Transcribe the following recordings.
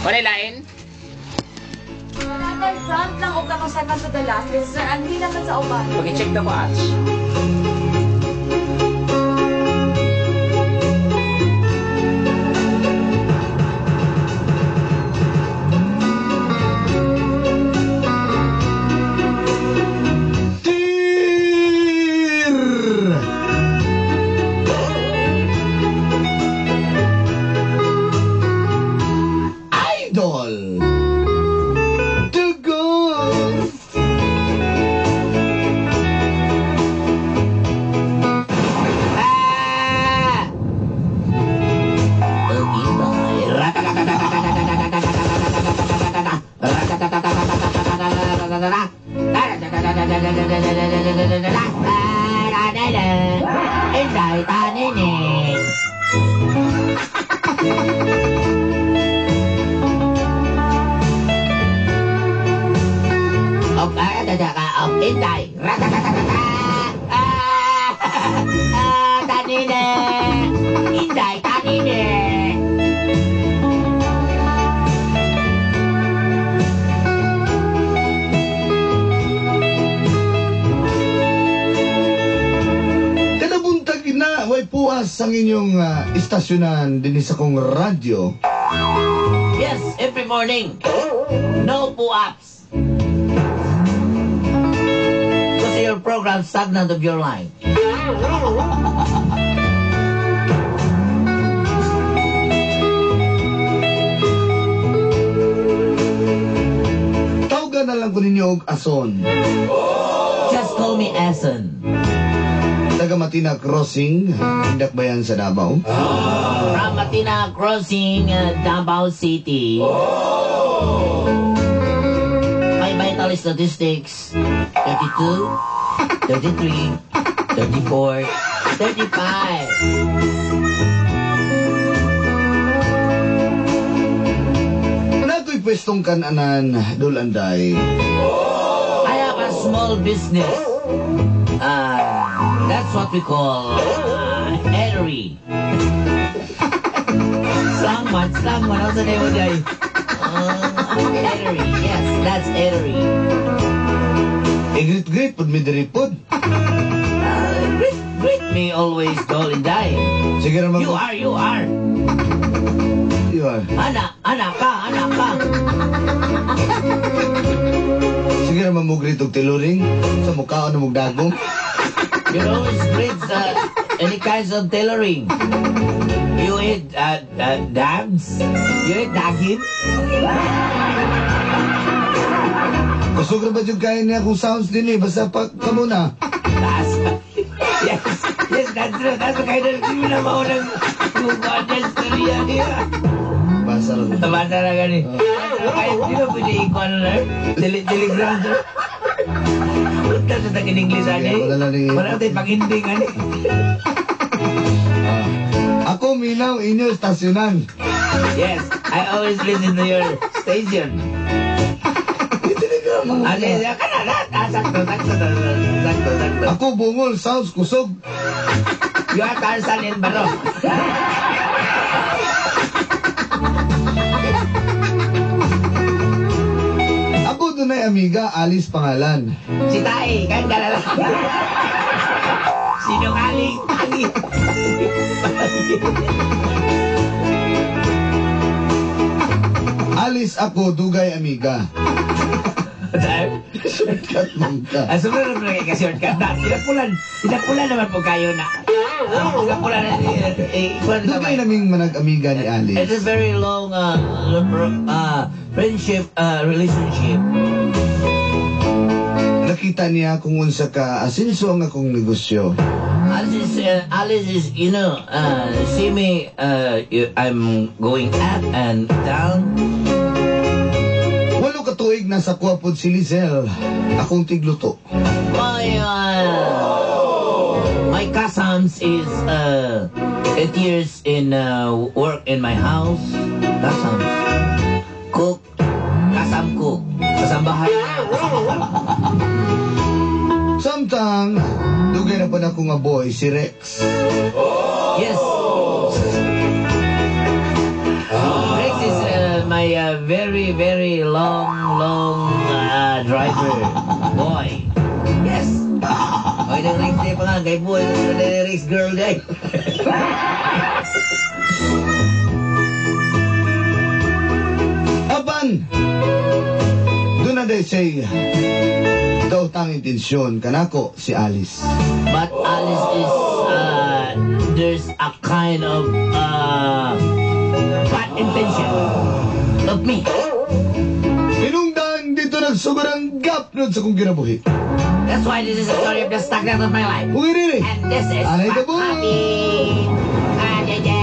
Wala lain? Wala front lang og katong second to the last. Kasi sir, anhi naman sa uban. Pag-check na ko, Ats. Dear Idol Dugo. Ah! Okay, bye. Inday taninin. Ok, ah, da, ka, ok, inday. Ratatatatata. Ah, ah, tanine. Inday, tanine. Kada buntag na way puas ang inyong istasyonan dinhi sa kong radyo. Yes, every morning. No pull-ups. Kasi your program stagnant of your life. Tawgan na lang ko ninyo og ason. Just call me Essen. Taga Matina Crossing, Indakbayan sa Davao. From Matina Crossing, Davao City. My vital statistics, 32, 33, 34, 35. Nato'y pwestong kananan, Dulanday. I have a small business. That's what we call eatery. Slang man, slang man. Ano sa name mo dyan? Eatery, yes, that's eatery. Igrit-grit, pud mi diri pod. Greet me always, Dol Inday. Sige ra mag- You are, you are. You are. Ana, ana ka, ana ka. Sige ra mamugrit og tailoring sa mukhaon na mugdagom. You always greet any kinds of tailoring. You eat dams? You eat dagim? Kusog ra ba jud kaya niya kung sounds din eh, basta pa kamo na. Taas. Yes, yes, that's true. That's the kind of thing na maunang gumawa niya istorya niya. Basa ra. Tabasa na gani. Kahit di ba pwede ikuan na Telegram sir. Punta sa tagin English ani. Wala na ni- Wala tayo pag-ending ani. Ah. Ako minaw inyo istasyonan. Yes, I always listen to your station. Telegram ang Ano yun? Kana na. Ah, sakto, sakto, sakto, sakto, sakto. Ako bungol sounds kusog. You are Tarzan in Baro. Ako dunay amiga Alice pangalan. Si Tae, kaya na lang. Sinungaling, tangi. Alice ako dugay amiga. Shortcut man ka. Ah, sobrang naman kayo shortcut na. Tinapulan, tinapulan naman po kayo na. Ah, tinapulan na. Eh, kuwan Dugay naman. naming manag-amiga ni It's a Alice. very long friendship relationship. Nakita niya kung unsa ka asinso ang akong negosyo. Alice is, see me, I'm going up and down. Walo ka tuig na sa kuha pod si Lizelle, akong tigluto. My cousins is 8 years in work in my house. Cousins. Cook. Kasam cook. Kasambahay. Samtang, dugay na pa na ako nga boy, si Rex. Yes. Rex is my my very, very long, long driver boy. Yes. Okay, nang Rex day pa nga. Kay boy, Rex girl day. Apan, doon na day say, daw tang intensyon kanako si Alice. But Alice is, there's a kind of bad intention of me. Hinungdan dito nagsugod ang gap nun sa kong kinabuhi. That's why this is the story of the stagnant of my life. Kung iriri, And this is Anay ka po. Happy. Ah, yeah, yeah.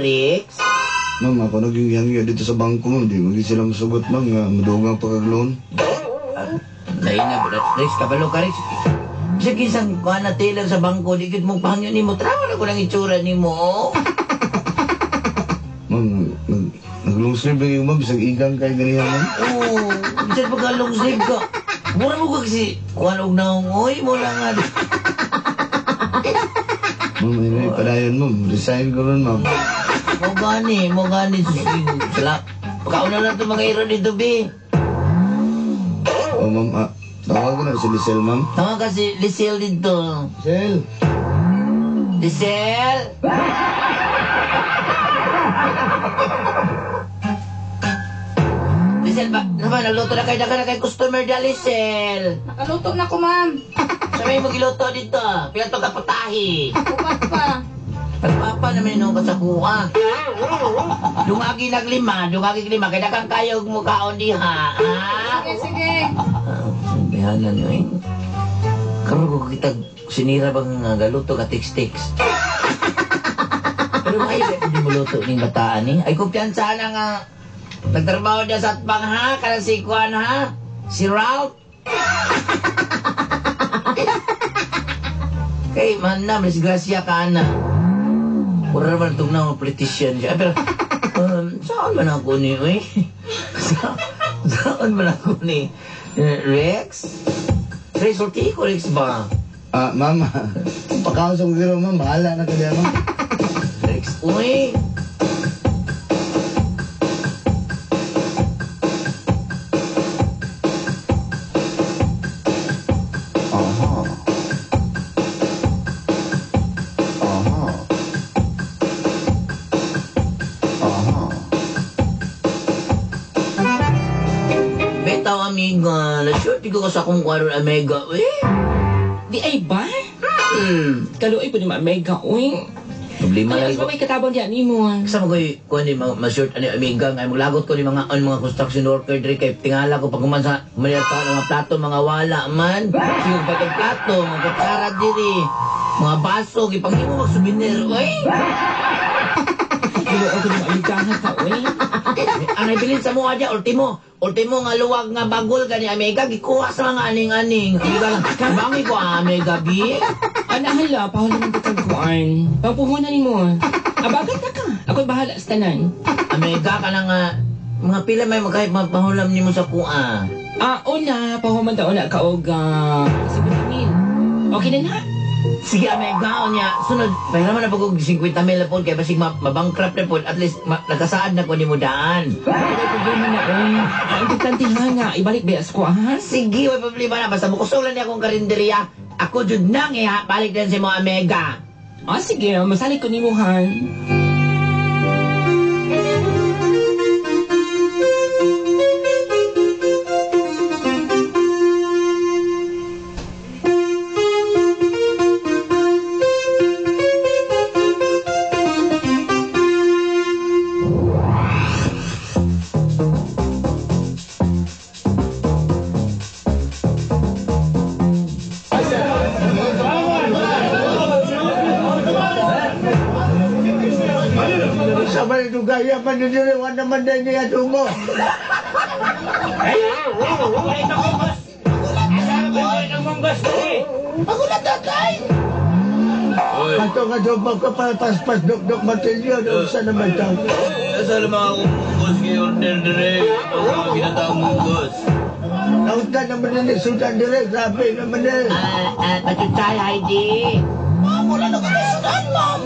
Rex? Ma'am, ako naging hangyo dito sa bangko, ma'am. Di maging sila masugot, ma'am. Nga, madugang pagkagloon. Lain na, Rex, kabalo ka, Rex. Bisa kisang kuha na tailor sa bangko, di kit mong pahangyo ni mo. Trawa na ko lang itsura ni mo. Ma'am, nag-long sleeve lang yung ma'am. Bisag igang kay ganihan, ma'am. Oo, bisan pagka long sleeve ka. Mura mo ka kasi, kuha og naong, oy, mo lang nga. Ma'am, ayun, padayon, ma'am. Resign ko ron, ma'am. Mo gani, mo gani. Sala. Pagkauna lang itong mga iro dito, bi. Oh, ma'am, tawag ko na si Lisel, ma'am. Tawag ka si Lisel dito. Lisel! Lisel! Lisel, ba, naman, nagluto na kayo, na kay customer da, Lisel. Nakaluto na ko, ma'am. Sabi mo giluto dito, pila to ka putahi. Upat pa. Pagpapa naman nung kasakuha. Dungagi naglima, dungagi lima, kaya kang kayog mo kaon diha, ha? Sige, sige. Bihanan nyo eh. Karoon ko kita sinira bang galuto ka tiks-tiks. Pero may hindi mo luto ning bataan eh. Ay, kumpiyansa na nga. Nagtrabaho niya sa atbang ha, kanang si Kwan ha, si Ralph. Kay man na, disgrasya ka na. Wala naman itong na politician siya. Pero, saan man ako ni, uy? Saan man ako ni Rex? Rex, ulti ko, Rex ba? Ah, ma'am, pagkausap ko gano'n, ma'am. Bahala na ka diyan, ma'am. Rex, uy. Bitaw, amiga. Na-short ko sa akong kwaron, amiga. Uy. Di ay ba? Kaluoy po ni ma-mega, uy. Problema Ano, lagi ko ko. may katabang diyan ni mo. Sa mga ko'y, kuha ni, ma-short, ano, amiga, nga, maglagot ko ni mga, on, mga construction worker, diri, kay tingala ko, pag kuman sa, Manila Town, mga plato, mga wala man. Sige, pag plato, mga kutsara diri, mga baso, gipanghimo mag-souvenir, uy. Kaluoy ko ni ma-amigahan ka, uy. Ang nabilin sa mua dya, ultimo, ultimo nga luwag nga bagol gani amiga, gikuha sa mga aning-aning. Amiga, bangi ko, amiga, bi. Ana, hala, pahol naman ka kagkuan. Pampuhunan ni mo. Abagat na ka. Ako'y bahala sa tanan. Amiga ka na nga, mga pila may magkahit mapahulam nimo sa kuha. Ah, una, pahuman daw na ka og 50 mil. Okay na na. Sige, amiga, niya. Sunod, pahira man na pag 50 mil na po, kaya basig mabankrupt na po, at least nagkasaad na ko ni mo daan. May problema na, oy. Ang importante ha nga, ibalik ba ko, ha? Sige, may problema na. Basta mukusog lang niya akong karinderya. Ako jud nang iha, balik din si mo, amiga. Ah, sige, masalik ko ni mo, han. Dugaya man yun diri, wala naman din niya dumo. Ay! Wala itong munggos! Asa ba itong munggos diri? Ako na tatay! Ato nga dumo ka pa paspas dok-dok matilyo, unsa naman to? Asa naman ako munggos kay order dire. Ang ginataang munggos. Nauta naman din sudan dire, grabe naman din. Patutsay, Heidi. Ma'am, wala na kami sudan, ma'am.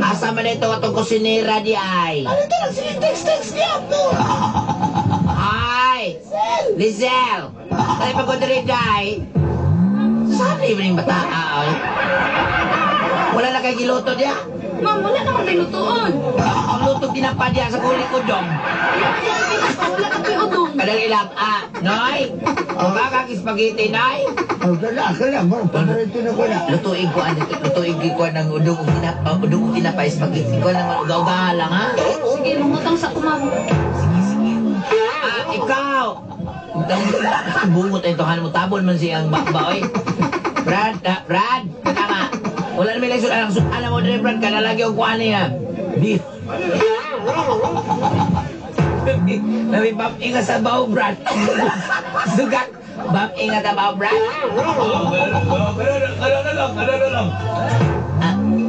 Asa man ito atong kusinera di ay? Ano ito lang sige text-text niya po? Ay! Lizelle! Ay, pagod rin day. Saan ba yung bata? Ay. Wala na kay giluto diya. Ma'am, wala naman tayo lutuon. Ang luto tinapa diya sa kuli ko dong. Wala na kayo udong. Kadali lang, Noy! Baka spaghetti, Noy! Oh, kana, kana, mo, paborito na ko na. Lutuin ko, ano, lutuin ko ng udong ug tinapa, udong ug tinapa spaghetti ko ng uga-uga lang, ha? Sige, mangutang sa ko, ma'am. Sige, sige. Ikaw! Bungot ay tohan mo, tabon man siyang bakba, oy. Brad, Brad, tama. Wala na may lang sudan, alam mo dire, Brad, kana lagi ang kuha niya. Di. Nami bam inga sa baw, Brad. Sugat. Bam inga sa baw, Brad. Ano lang.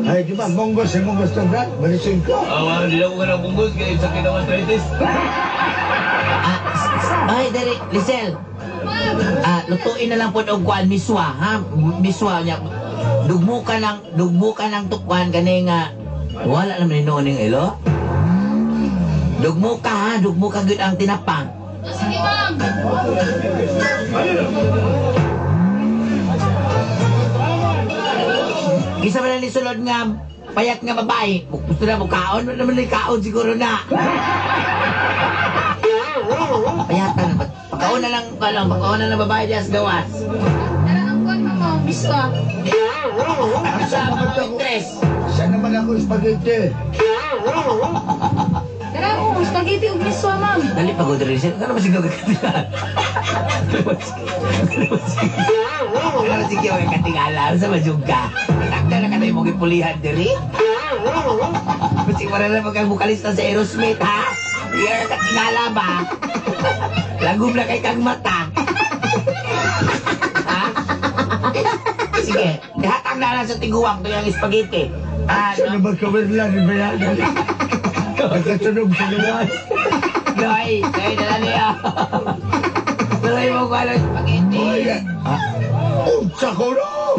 Ay, di ba, munggos, eh, munggos to, Brad? Balisin ko. Hindi ako ka ng munggos kaya sakit ang arthritis. Ay, dali, Lisel. Lutuin na lang po og kuan miswa, ha? Miswa niya. Dugmo ka ng tukwan kani nga wala naman ni ning ilo. Dugmo ka ha, dugmo ka gyud ang tinapa. Sige, ma'am. Kinsa man ni sulod nga payat nga babae, gusto na mo kaon, wala naman ni kaon siguro na. Payatan na ba? Pagkaon na lang, ano, pagkaon na lang babae diya sa gawas. Tara ang kuan, ma'am. Miswa. Sa mga waitress. Saan naman ako spaghetti? Tara, oh, spaghetti ug miswa, ma'am. Dali pa ko diri siya. Ano ba siguro katingala? Ano ba siguro katingala? Sa majug ka? Takda na ka na yung gipulihan diri? Kasi wala na magkang vokalista sa Aerosmith, ha? Hindi ka katingala ba? Lagom na kay kang mata. Ha? Sige, ihatag na lang sa tiguang to yung spaghetti. Saan No? naman kawirlan, ni Bayadan? Nagkatunog sa naman. Noy, Noy, dala niya. Tuloy mo ko ano spaghetti. Oy, unsa ko no?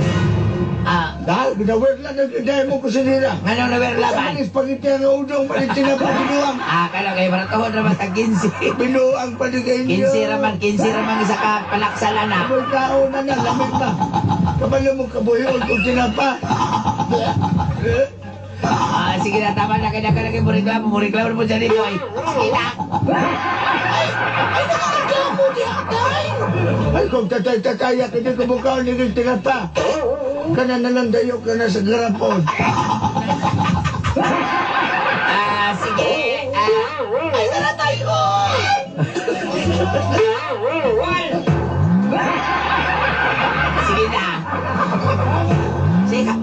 Dahil, binawirlan na dahil mo ko sinila. Nganong nawerlaban? Sa spaghetti ang udong, palit tinapa, binuang. Kano kayo, baratuhon naman sa 15. Binuang paligay niyo. 15 raman, 15 raman isa ka palaksalan na. Aboy tao na na, lamig pa. Kabalo mo kabuhion kung tinapa. Sige na, tama na, kaya ka na mo reklamo, mo reklamo mo dyan ito. Sige na. Ay, nakareklamo diya, tay. Ay, kung tatay-tataya, hindi ko mukha ni tinapa. Kana na lang dayo ka na sa garapon. Sige. Ay, tara tayo. Sige na. Sige ka.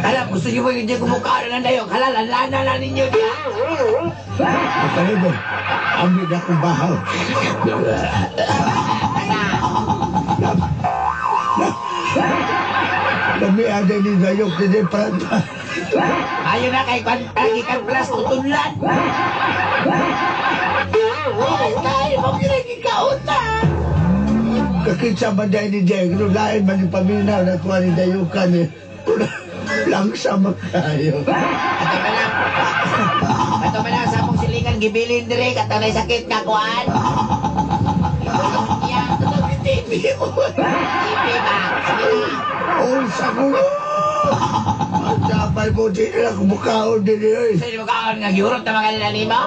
Kala, gusto niyo ba yung kumukha na lang dayo? Halal, lana na ninyo diya. Pagkalibo, ambil akong bahaw. Kami ada ni dayok di prata. Ayo na kay kwan, ikan plus tutunlan. Ay, tay, mo ginagikautan. Kakitsa man dahil ni Jay, lain man yung paminaw na tuwa ni dayukan eh. Langsa makayo. Ato man lang. Ato man lang sa among silingan gibilin dire katanay sakit nga kuan. Iya, TV. TV ba? Sige na. Unsa ko no! Ang tapay mo, di nila kumukaon din eh. Sa mo kaon nga giurot na mga nila nimo?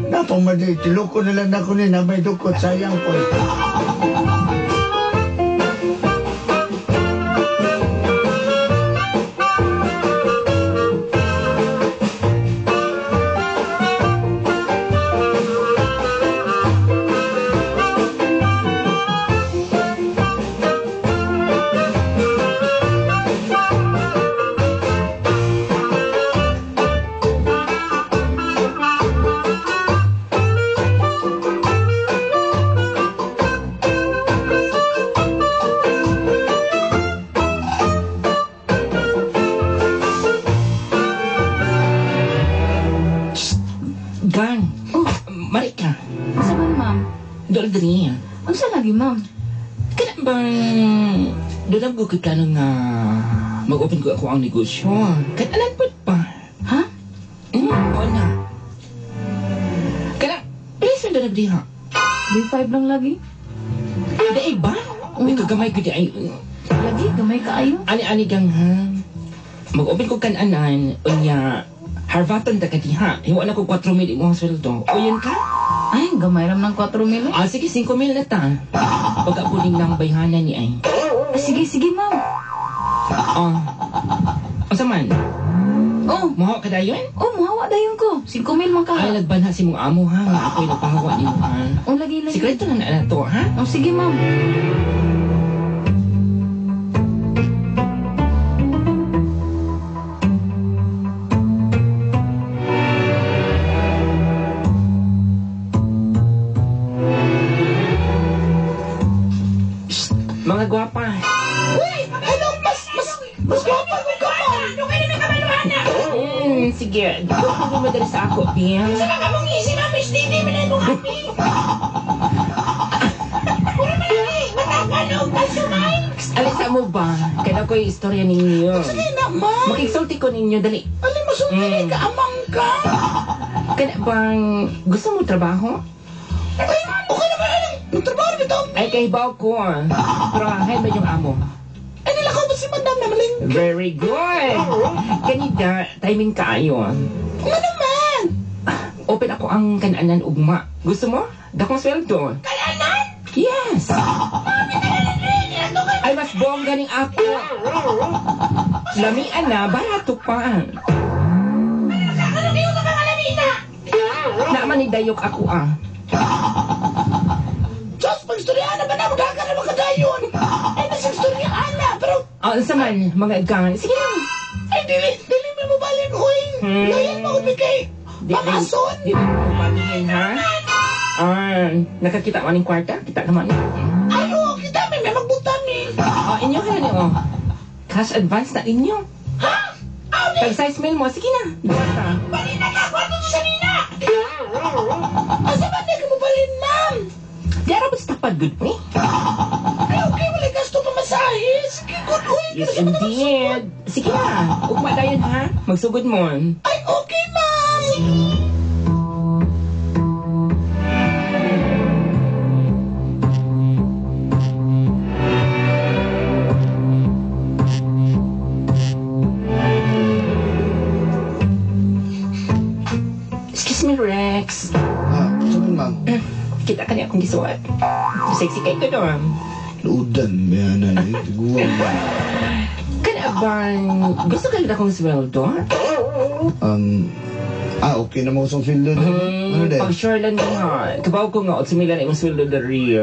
Napamadi, tiloko na lang ako ni na may dukot, sayang po. Dool diri. Unsa lagi, ma'am? Kana bang doon ang gukit plano nga mag-open ko ako ang negosyo. Kananan pud pa. Ha? Oo na. Kana, please doon na diha. B5 lang lagi. Dai ba? Uy, kagamay ko di ay. Lagi, gamay kaayo. Ani-ani gang ha. Mag-open ko kananan, unya, harvatan ta ka diha. Hiwa na ko 4 mil imong sweldo. O yun ka? Ay, gamay ram ng 4 mil. Ah, sige, 5 mil na ta. Pagka puling ng bayhanan ni ay. Ah, sige, sige, ma'am. Ah. Unsa man? Oh, Muhawa ka dayon? oh, muhawa dayon ko. 5 mil man ka. Ay, nagbanha si mong amo ha. Nga ako'y nagpahawa ni mo ha. Oh, lagi, lagi. Sikreto na na to ha? Oh, sige, ma'am. Shh, mga gwapa. Uy! Hello! Mas gwapa ko ka pa! Sige. Dito ko madali sa ako, Pia. Sa mga mong easy, ma'am, is hindi man na mong happy. Puro man eh, mataganog, kasumay. Alisa mo ba? Kaya ko'y istorya ninyo. Sige na, ma'am! Makigsulti ko ninyo, dali. Alin mo sumili ka, amang ka! Kana bang gusto mo trabaho? Ay, okay naman, aling! Nagtrabaho na bitaw! Ay, kahibaw ko. Pero hay ba yung amo? Ay, nilakaw ba si madam na maling? Very good! Kanida, timing kaayo. Nga naman! Open ako ang kananan ugma. Gusto mo? Dakong sweldo. Kananan? Yes! Ay, mas bongga ning ako. Lamian na, barato pa. Naaman ni Dayok ako ah. Diyos, pag-istoryaan na ba na? Maghaga na makadayon! Ay, nasa istoryaan na! Pero, Ah, unsa man, mga gang. Sige lang. ay, dili mo mabalin, hoy! Layan mo kung kay Pamason! Di mo balin, ha? Ah, nakakita man ning kwarta? Kita naman. Ay, oo, kita may magbutan ni! Oh, inyo ka na ni, oh. Cash advance na ninyo. Ha? Tag size mail mo, sige na. Duwata. Balin na ka! Kwarto sa nina! Asa man na ka mo balin, ma'am? Di ara ba sa tapad, good me? Ay, okay, wala gasto pamasahe. Sige, good, uy. Yes, indeed. Sige na. Ugma dayon, ha? Magsugod mo. Ay, okay, ma'am. Excuse me, Rex. Ah, sabi, ma'am. Kita ka niya akong gisuot. Sexy kay ko doon. Ludan, bayanan eh. Tiguan ba? Kana bang gusto ka akong sweldo? Okay naman ko sa sweldo. Ano din? Pag sure lang ha. Kabaw ko nga, 8 mil na imong sweldo dari.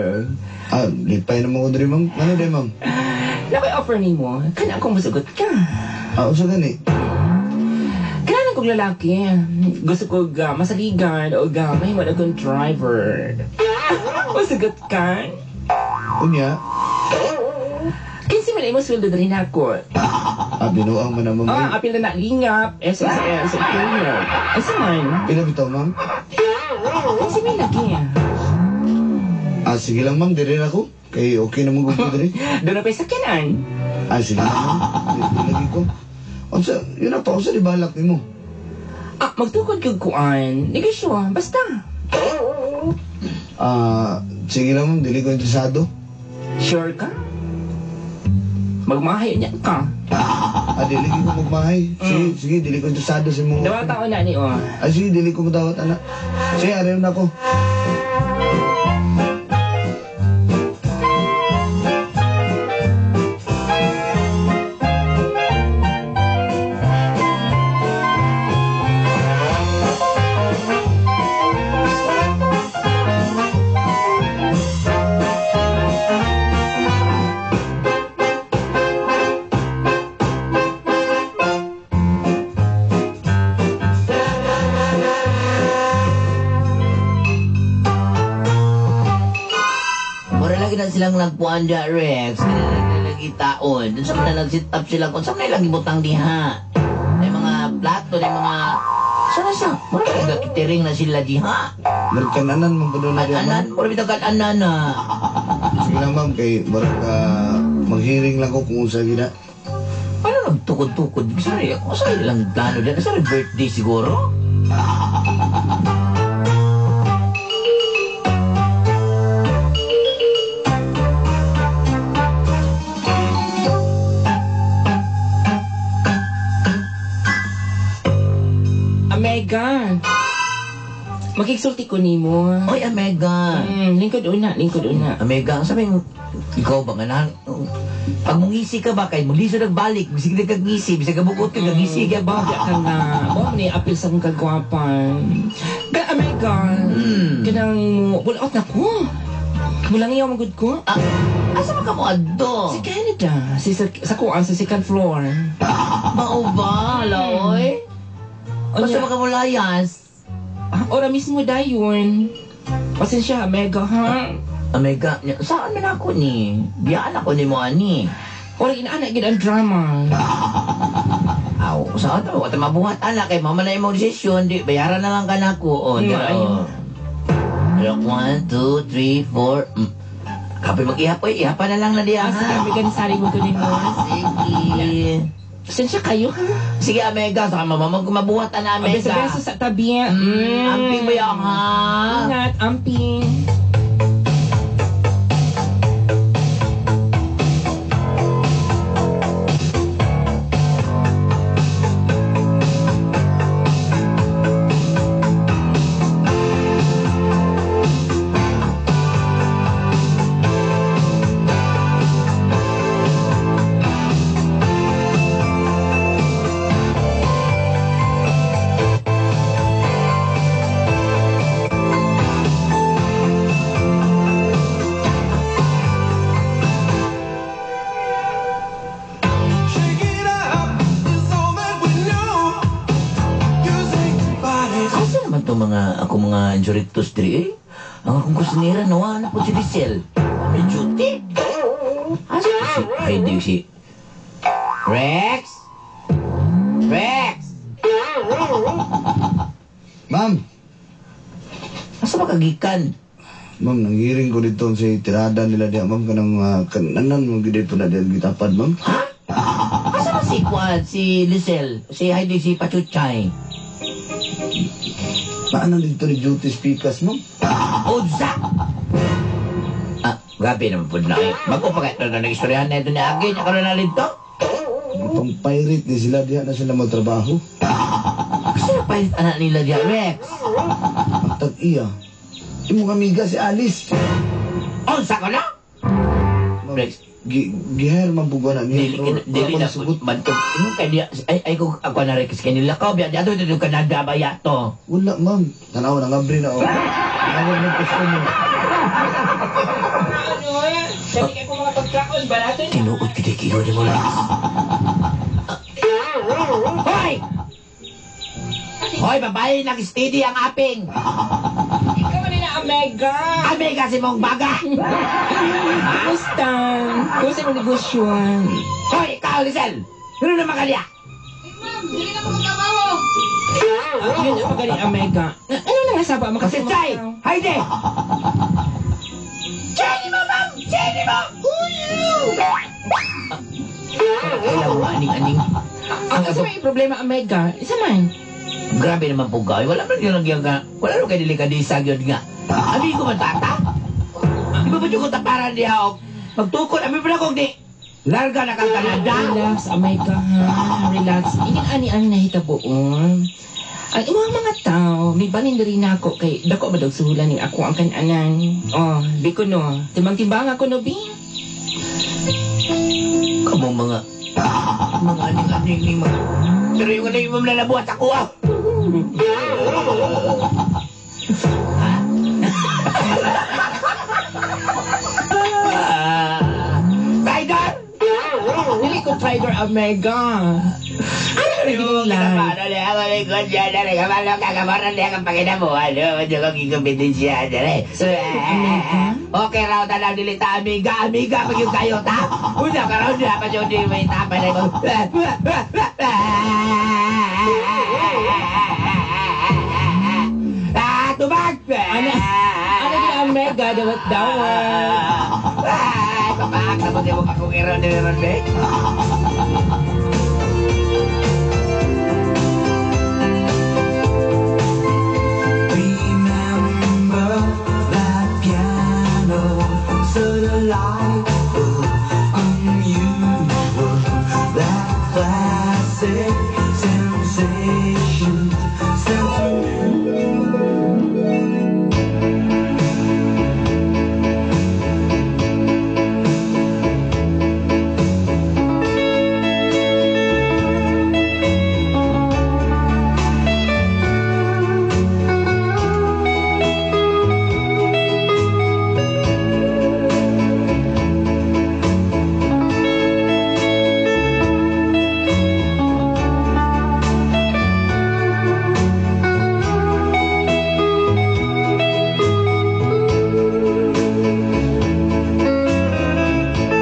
Ah, lipay naman ko diri, ma'am. Ano din, ma'am? Nakoy offer nimo. Kana akong musugot ka. Ah, usa gani. Kailangan kong lalaki. Gusto ko ga masaligan o ga mahimo na akong driver. Musugot ka? Unya, 15 mil imong sweldo diri nako. ah, binuang man naman. Ah, apil na lingap, SSS, okay. Asa man? Pila bitaw, ma'am? 15 mil lagi. Ah, sige lang, ma'am. Diri na ako. Kay okay naman ko diri. Doon na pa yung sakyanan. Ah, sige lang, ma'am. Diri lagi ko. Unsa, yun na pa, unsa di balak nimo? Ah, magtukod kag kuan. Negosyo, basta. Ah, sige lang, ma'am. Dili ko interesado. Sure ka? Magmahayo niya ka. Ah, dili ko magmahay. Sige, sige, dili ko interesado sa imong. Dawa tao na ni oh. Ah, sige, dili ko madawat, anak. Sige, arew na ako. Silang nagpuan dya, Rex. Kaya lagi taon. Doon sa mga nag-sit up sila. Kung saan na ilang ibutang diha. May mga plato, may mga Sana sa, mura ba nagkitiring na sila diha? Murag kananan man kuno na diha, ma'am. Anan, mura bitaw kananan na. Sige lang, ma'am, kay murag manghiring lang ko kung unsa gina. Paano nagtukod-tukod? Sorry, ako sa ilang plano din. Sa birthday siguro? Amega. Makigsulti ko nimo. Oy, Amega. Lingkod una, lingkod una. Amega, ang sabi ikaw ba nga na, pag mungisi ka ba kay muliso nagbalik, bisig na kag ngisi, bisag kabukot ka kag ngisi ka ba? Bagya ka nga. Mo ni apil sa akong kagwapan. Ka Amega. Kanang mo, pull out na ko. Mulang iyaw magud ko. Ah, asa man ka mo adto? Sa Canada, sa kuan sa second floor. Mao ba, laoy? Basta Unya, man ka mo layas. Ora mismo dayon. Pasensya, Amega, ha? Amega, saan man ako ni? Biyaan ako ni mo ani. Ora inaana gid ang drama. Aw, saan to? Wala mabuhat ana kay mama na imong desisyon, di bayaran na lang ka nako. Oh, dira. Ayun. Oh. Look, 1, 2, 3, 4. Kapoy mag-ihap, oy, ihapa na lang na diya, Sige, ha? Amega, nisari mo ko nimo. Sige. Pasensya kayo, ha? Sige, Amega, saka mama mabuhat ana, Amega. Beso-beso sa tabi. Amping ba yan, ha? Ingat, amping. Asa naman itong mga, ako mga Joritos diri eh? Ang akong kusinera, nawa na po si Rizal. May duty. Asa po si, ay di si Rex? Rex! Ma'am! Asa ba kagikan? Ma'am, nanghiring ko dito sa tirada nila diha, ma'am, kanang kananan mong gid po na diha gitapad, ma'am. Ha? Asa ba si Kwan, si Lizelle, si Heidi, si Pachuchay? Paano dito ni duty speakers, ma'am? Unsa! Ah, grabe naman po na eh. Bago pa kayo na nag-istoryahan na ito ni Agi, niya karoon na dito. Pang pirate ni sila diha na sila magtrabaho. Kasi na pirate anak nila diha, Rex. Ang tag-iya. Imong amiga si Alice. Unsa ko na? Ma'am, Rex. Gihire man po na niya. Dili, dili na po. Bantog. Imong kay diya, ay, ko, ako na Rex, kay nila ka, biya, dito, dito, Canada ba ya to? Wala, ma'am. Tanaw, nangabri na, oh. Tanaw ng customer. Ano, sabi kayo po mga pagkaon, barato na. Tinuod kita kiyo ni mo, Rex. Hoy! Hoy, babae, nag-steady ang aping. Ikaw man na, Amega. Amiga si mong baga. Kumusta? Kumusta yung negosyo? Hoy, ikaw, Lizelle. Ano naman ka niya? Ma'am, dili na ko magtrabaho. Yun ang magaling, Amega. Ano na nga saba? Kasi Chay! Heidi! Jenny mo, ma'am! Jenny mo! Kailangan mo aning-aning. Ang kasi may problema, Amega. Isa man. Grabe naman po gawin. Wala man yun ang nga. Wala naman kayo delikadisa yun nga. Amigo man tata. Di ba ba yung taparan niya o magtukod? Ami pa na kung di. Larga na kang Canada. Relax, Amega, ha? Relax. Ingin ani ang nahitabuon. Ang imong mga tao, may balin diri na ako kay dako ba daw suhulan ning ako ang kananan. Oh, bi ko no. Timbang-timbang ako no, bi. Kamu mga aning-aning ni mga. Pero yung ano yung lalabuhat ako ah. Ha? Tiger! Dili ko Tiger Omega. Ano na gini lang? Okay raw na lang dili ta amiga amiga pag yung kayo ta. Una ka raw na pa yung di may tapa na ko. Aga, dawat dawat. Ay, papaak na mo di mo akong ero ni ron be. Remember that piano, so delightful, unusual, that classic sensation, sentimental.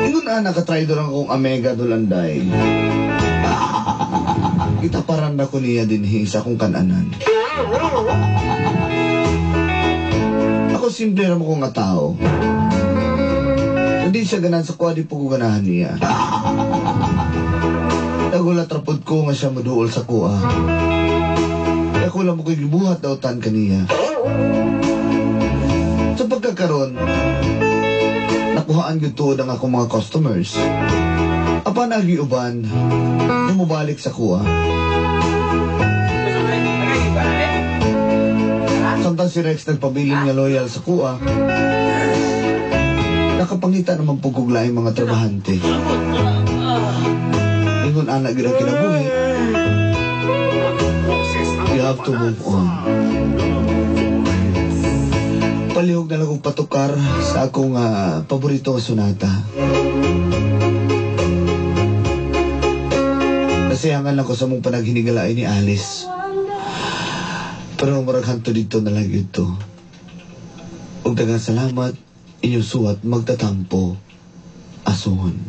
Ingon na nakatry doon akong Omega Dulanday. Itaparan na ko niya din sa akong kananan. Ako simple ra mo ko nga tao. Hindi siya ganahan sa kuha, di po ko ganahan niya. Nagulat rapod ko nga siya maduol sa kuha. Kaya ko lang mo ko'y gibuhat daw tan kaniya. Sa pagkakaroon, nakuhaan gyud tuod ang akong mga customers. Apan nagiuban, lumubalik sa kuha. Samtang si Rex nagpabilin nga loyal sa kuha, nakapangita naman po kog laing mga trabahante. Ingon ana gyud ang kinabuhi. You have to move on. Palihog na lang kong patukar sa akong paborito nga sonata. Nasiyangan lang ko sa mong panaghinigalain ni Alice. Pero murag hanto dito na lang ito. Ug daghang salamat, inyong suwat magtatampo. Asuhon.